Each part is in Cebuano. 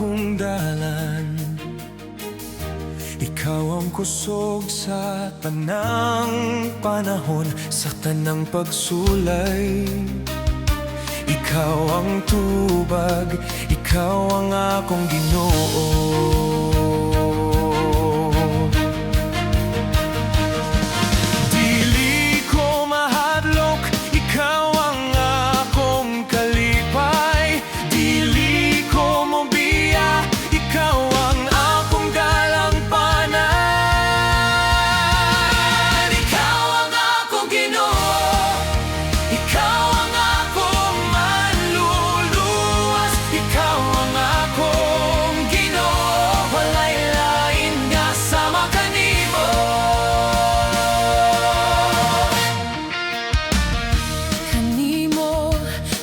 akong dalan. Ikaw ang kusog sa tanang panahon, sa tanang pagsulay. Ikaw ang tubag, ikaw ang akong Ginoo. Dili ko mahadlok, ikaw ang akong kalipay. Dili ko mobiya, ikaw ang akong dalangpanan. Ikaw ang akong Ginoo, ikaw ang akong manluluwas. Ikaw ang akong Ginoo, walay lain nga sama kanimo. Kanimo,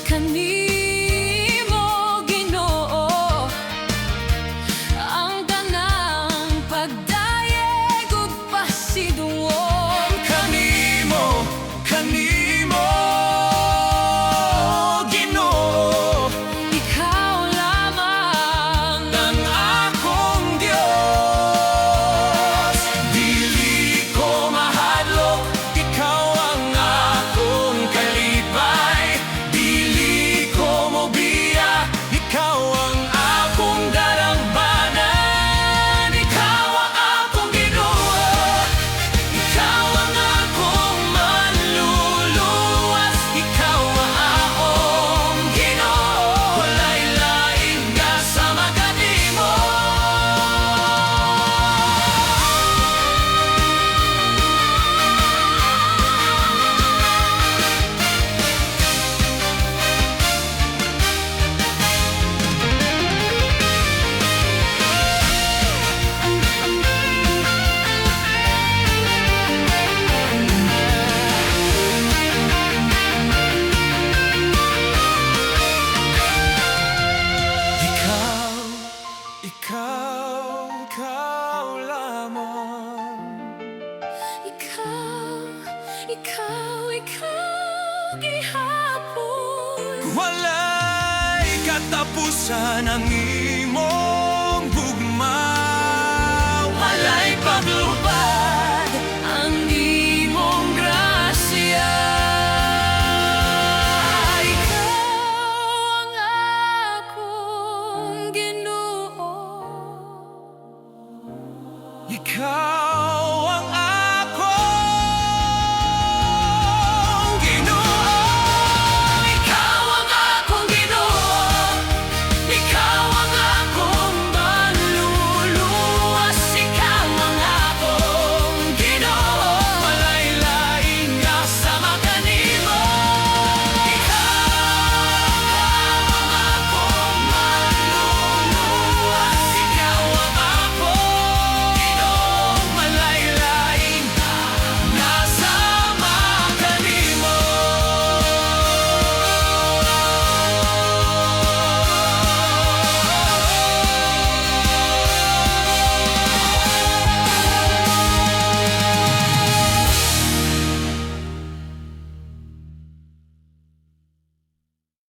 kanimo, Ginoo, ang tanang pagdayeg ug pasidungog. Kanimo, kanimo, Ginoo, Ikaw lamang ang akong Diyos. Dili ko mahadlok, ikaw ang akong kalipay. Dili ko mobiya, ikaw ang akong dalangpanan. Ikaw ang akong Ginoo, ikaw ang akong manluluwas. Ikaw ang akong Ginoo, walay lain nga sama kanimo. Ikaw, ikaw, ikaw lamang. Ikaw, ikaw, ikaw gihapon. Walay katapusan ang imong